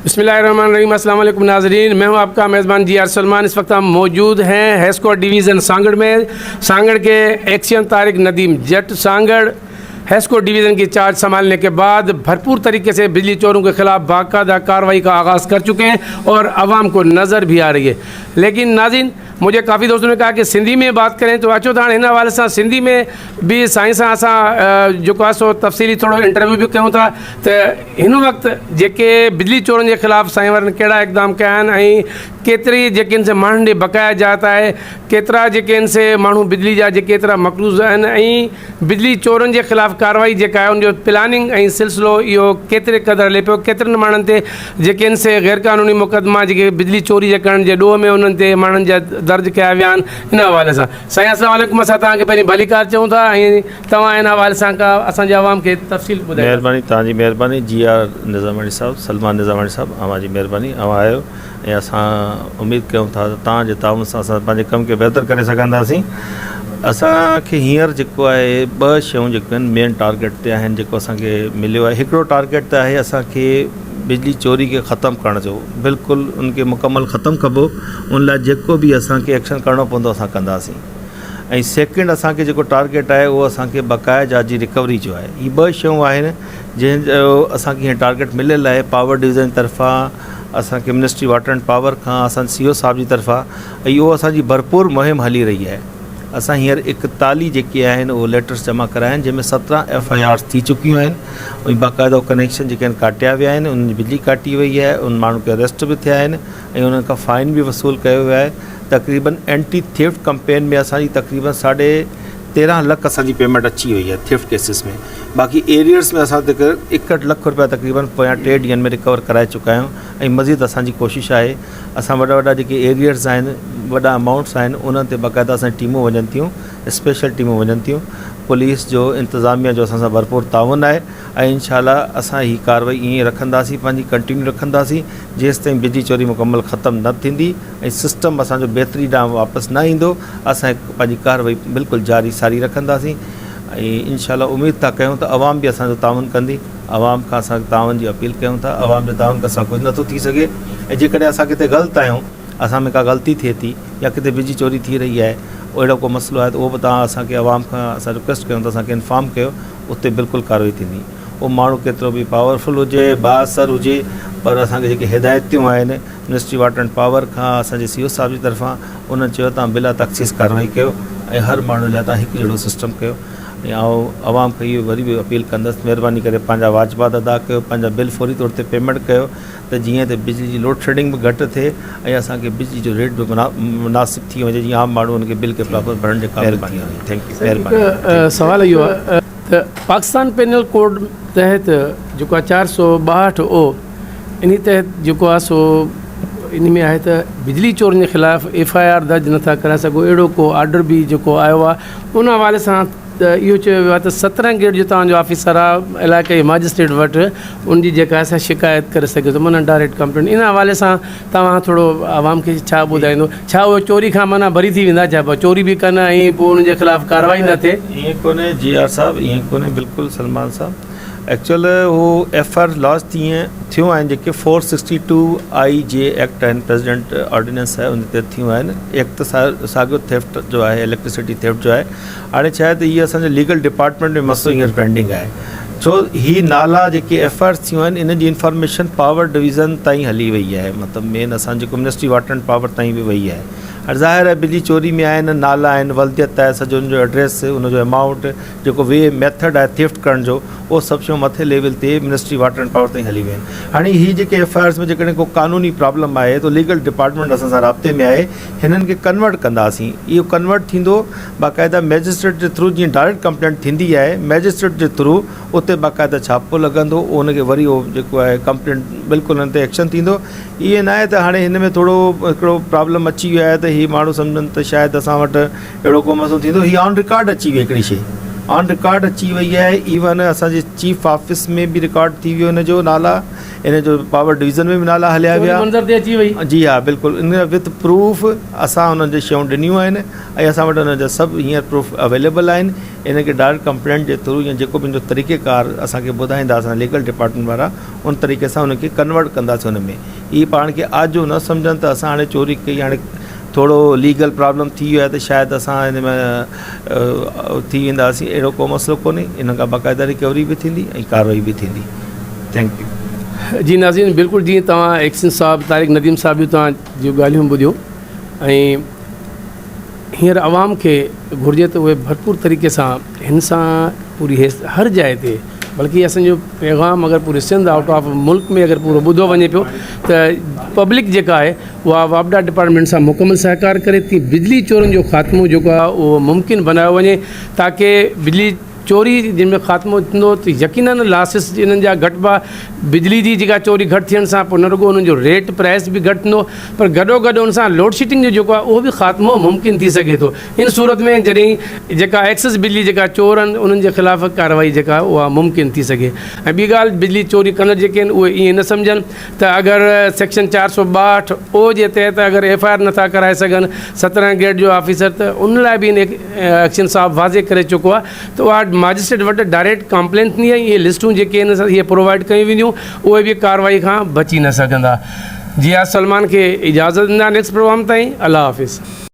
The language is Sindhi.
بسم الله الرحمن الرحيم السلام علیکم ناظرین میں ہوں آپ کا میزبان جی آر سلمان اس وقت ہم موجود ہیں ہیسکو ڈویژن سانگڑ میں سانگڑ کے ایکسین طارق ندیم جٹ سانگڑ ہیسکو ڈویژن کی چارج سنبھالنے کے بعد بھرپور طریقے سے بجلی چوروں کے خلاف باقاعدہ کارروائی کا آغاز کر چکے ہیں اور عوام کو نظر بھی آ رہی ہے لیکن ناظرین مجھے ڪافي دوستن نے کہا کہ سنڌي ۾ بات ڪرين تو اچو ته هاڻي هن حوالي سان سنڌي ۾ به سائين سان اسان جيڪو آهي سو تفصيلي ٿورو انٽرويو به ڪيون ٿا ته هن وقت جيڪي بجلي چورن جي خلاف سائين وارن ڪهڙا اقدام ڪيا آهن ۽ ڪيتري جيڪي ان سي ماڻهن ڏي بقايا جات آهي ڪيترا جيڪي ان سي ماڻهو بجلي جا جيڪي ايترا مقروض آهن ۽ بجلي چورن جي خلاف ڪارروائي جيڪا آهي ان جو پلاننگ ۽ سلسلو اهو ڪيتري قدر هلي پيو ڪيترن ماڻهن تي جيڪي ان سي غير قانوني مقدما جيڪي بجلي چوري جي ڪرڻ جي ڏوهه ۾ انهن تي ماڻهن جا درج ڪيا ويا آهن ان حوالي سان سائين السلام عليڪم اسان توهان کي پهرين ڀليڪار چئون ٿا ۽ توهان ان حوالي سان ڪا اسان جي عوام کي تفصيل ٻڌايو. مهرباني توهان جي مهرباني جي آر نظاماڻي صاحب سلمان نظاماڻي صاحب اوهان جي مهرباني اوهان آيو ۽ اسان اميد ڪيون ٿا ته توهان جي تعاون سان اسان پنهنجي ڪم کي بهتر ڪري سگهنداسين اسان کي هينئر جيڪو آهي ٻه شيون جيڪيون آهن مين ٽارگيٽ تي آهن جيڪو اسان کي مليو آهي هڪڙو ٽارگيٽ ته آهي اسان کي بجلي چوري کي ختم ڪرڻ جو بلڪل ان کي مڪمل ختم ڪبو ان لاء جيڪو به اسان کي ايڪشن ڪرڻو پوندو اسان ڪنداسين ۽ سيڪنڊ اسان کي جيڪو ٽارگيٽ آهي اهو اسان کي بقايا جات جي رڪوري جو آهي هي ٻه شيون آهن جنهن جو اسان کي هينئر ٽارگيٽ مليل آهي پاور ڊويزن طرفان اسان کي منسٽري واٽر اينڊ پاور کان اسان سي او صاحب جي طرفان ۽ اهو اسان جي ڀرپور مهم هلي رهي آهي اسان هينئر ايڪتاليهه جيڪي آهن اهي ليٽرس جمع ڪرايا آهن جنهن ۾ 17 ايف I آرز ٿي چڪيون آهن ۽ باقاعده ڪنيڪشن جيڪي آهن ڪاٽيا ويا آهن انهن جي بجلي ڪاٽي وئي آهي انهن ماڻهن کي اريسٽ به ٿيا آهن ۽ انهن کان فائن به وصول ڪيو ويو آهي تقريبن اينٽي ٿيفٽ ڪمپين ۾ اسان جي تقريبن ساڍي 13 لک اسان جي پيمينٽ اچي وئي آهي ٿيفٽ ڪيسز ۾ باقي ايريئرس ۾ اسان 61 لک روپيا تقريبن پويان ٽي ڏينهن ۾ رڪور ڪرائي چڪا آهيون ۽ مزيد اسان جي ڪوشش آهي اسان وڏا وڏا جيڪي ايريئرس آهن وڏا امائونٽس آهن انهن تي باقاعده اسان جي ٽيمون وڃن ٿيون اسپيشل ٽيمون وڃن ٿيون پوليس جو انتظاميا جو اسان سان ڀرپور تعاون آهي ۽ انشاء الله اسان هي ڪارروائي ائين ئي رکنداسين پنهنجي ڪنٽينيو رکنداسين جيستائين بجلي چوري مڪمل ختم نه ٿيندي ۽ سسٽم اسان جو بهتري ڏانهن واپس نه ايندو اسان پنهنجي ڪارروائي بلڪل جاري ساري رکنداسين ۽ انشاء الله اميد ٿا ڪيون ته عوام به اسان جو تعاون ڪندي عوام کان اسان تعاون جي اپيل ڪيون ٿا عوام جي تعاون کان سواء ڪجهه نٿو ٿي سگهي ۽ جيڪڏهن اسان ڪٿي غلط آهيون اسان ۾ ڪا غلطي ٿئي ٿي يا ڪٿي بجلي چوري ٿي رهي آهي اهڙو ڪو مسئلو آهي ته اهو به توهان اسان کي عوام کان اسان رڪويسٽ ڪيون ٿا اسان کي انفارم ڪيو اتي بلڪل ڪارروائي ٿيندي اهو ماڻهو ڪيترو به پاورفل هجي بااثر هجي پر اسان کي جيڪي هدايتون آهن منسٽري واٽر اينڊ پاور کان اسان جي سي او صاحب جي طرفان انهن چيو توهان بلا تخصيص ڪارروائي ڪيو ۽ هر ماڻهو لاء توهان هڪ جهڙو سسٽم ڪيو ۽ آئون عوام کي اهو وري به اپيل ڪندس مهرباني ڪري پنهنجا واجبات ادا ڪيو پنهنجا بل فوري طور تي پيمينٽ ڪيو ته جيئن ته بجلي جي لوڊ شيڊنگ به گهٽ ٿئي ۽ اسان کي بجلي جو ريٽ به مناسب ٿي وڃي جيئن عام ماڻهو ان کي بل کي پراپر ڀرڻ جي قابل ٿي وڃي thank you مهرباني هڪ سوال اهو آهي ته پاڪستان پينل ڪوڊ تحت جيڪو آهي 462 او انهي تحت جيڪو آهي سو انهي ۾ آهي ته بجلي چورن جي خلاف ايف I R درج نٿا ڪرائي سگهو اهڙو ڪو آرڊر به جيڪو آيو آهي ان حوالي سان ته اهو چيو ويو آهي ته 17 گريڊ جو توهان جو آفيسر آهي علائقي جي ماجسٽريٽ وٽ ان جي جيڪا آهي سا شڪايت ڪري سگهي ٿو معنيٰ ڊائريڪٽ ڪمپلين ان حوالي سان توهان ٿورو عوام کي ڇا ٻڌائيندو ڇا اهي چوري کان معنيٰ بري ٿي ويندا ڇا چوري به ڪن ۽ پوء انهن جي خلاف ڪارروائي نه ٿئي. ائين ڪونهي جي آر صاحب ائين ڪونهي بلڪل سلمان صاحب. ايڪچوئل هو ايف I R لاج تيئن ٿيون آهن جيڪي four sixty two I G act آهن پريزيڊنٽ آرڊيننس آهي ان تحت ٿيون آهن ايڪٽ ته ساڳيو ٿيفٽ جو آهي اليڪٽرسٽي ٿيفٽ جو آهي هاڻي ڇا آهي ته هي اسان جو ليگل ڊپارٽمينٽ ۾ مسئلو هينئر پينڊنگ آهي ڇو هي نالا جيڪي ايف I آرز ٿيون آهن ان جي انفارميشن پاور ڊويزن تائين هلي وئي آهي مطلب مين اسان جيڪو منسٽري واٽر اينڊ پاور تائين به وئي آهي هاڻي ظاهر آهي بجلي چوري ۾ آهن نالا آهن ولديت آهي سڄو ان جو ايڊريس ان جو امائونٽ جيڪو وي ميٿڊ آهي ٿيفٽ ڪرڻ جو اهو سڀ شيون مٿي ليول تي منسٽري واٽر اينڊ پاور تائين هلي ويون آهن هاڻي هي جيڪي ايف I آرز ۾ جيڪڏهن ڪو قانوني پرابلم آهي ته ليگل ڊپارٽمينٽ اسان سان رابطي ۾ آهي هنن کي ڪنورٽ ڪنداسين اهو ڪنورٽ ٿيندو باقاعده مئجسٽريٽ جي ٿرو جيئن ڊائريڪٽ ڪمپلينٽ ٿيندي آهي مئجسٽريٽ جي ٿرو اتي باقاعده ڇاپو لڳندو ان کي وري اهو جيڪو آهي ڪمپلينٽ بلڪل ان تي ايڪشن ٿيندو ائين ناهي ته هاڻي هن ۾ ٿورو هڪڙو پرابلم اچي ويو آهي ته هي ماڻهو سمجهن ته شايد اسان وٽ اهڙو ڪو مسئلو ٿيندو هي آن رڪارڊ اچي وئي هڪڙي شي آن رڪارڊ اچي وئي آهي ايون اسان جي چيف آفيس ۾ به رڪارڊ ٿي ويو ان جو نالا ان جو پاور ڊويزن ۾ به نالا هليا ويا منظر تي اچي وئي جي ها بلڪل ان وٿ پروف اسان انهن جي شيون ڏنيون آهن ۽ اسان وٽ ان جا سڀ هينئر پروف اويليبل آهن ان کي ڊائريڪٽ ڪمپلينٽ جي ٿرو يا جيڪو به ان جو طريقي ڪار اسان کي ٻڌائيندا اسان ليگل ڊپارٽمينٽ وارا ان طريقي سان ان کي ڪنورٽ ڪنداسين ان ۾ هي پاڻ کي آجو نه سمجهن ته اسان هاڻي چوري ڪئي هاڻي ٿورو ليگل پرابلم ٿي ويو آهي ته شايد اسان ان ۾ ٿي وينداسين اهڙو ڪو مسئلو ڪونهي ان کان باقاعده رڪوري به ٿيندي ۽ ڪارروائي به ٿيندي thank you. جي ناظرين بلڪل جيئن توهان ايڪسين صاحب طارق نديم صاحب جون توهان جون ڳالهيون ٻڌيون ۽ هينئر عوام کي گهرجي ته اهي ڀرپور طريقي سان هن سان پوري هيس هر جاء تي بلڪه اسان جو پيغام اگر پوري سنڌ آئوٽ آف ملڪ ۾ اگر پورو ٻڌو وڃي پيو ته پبلڪ جيڪا آهي اها واپڊا ڊپارٽمينٽ سان مڪمل سهڪار ڪري تي بجلي چورن جو خاتمو جيڪو آهي اهو ممڪن بنايو وڃي تاڪه بجلي چوري جن ۾ خاتمو ٿيندو ته يقينن لاسز انهن جا گهٽبا، بجلي جي جيڪا چوري گهٽ ٿيڻ سان پوء نه رڳو انهن جو ريٽ پرائس به گهٽ ٿيندو پر گڏو گڏ ان سان لوڊشيڊنگ جو جيڪو آهي اهو به خاتمو ممڪن ٿي سگهي ٿو ان صورت ۾ جڏهن جيڪا ايڪسس بجلي جيڪا چور آهن انهن جي خلاف ڪارروائي جيڪا اها ممڪن ٿي سگهي ۽ ٻي ڳالهه بجلي چوري ڪندڙ جيڪي آهن اهي ائين نه سمجهن ته اگر سيڪشن 462 او جي تحت اگر ايف I R نٿا ڪرائي سگهن 17 گريڊ جو آفيسر ته ان لاء به ان ايڪشن صاحب واضح ڪري چڪو آهي ته اها ماجسٽريٽ وٽ ڊائريڪٽ ڪمپلين ٿيندي ۽ اهي لسٽون جيڪي آهن اهي پرووائيڊ ڪيون وينديون اهي به ڪارروائي کان بچي نه سگهندا جي آر سلمان کي اجازت ڏيندا نيڪسٽ پروگرام تائين الله حافظ.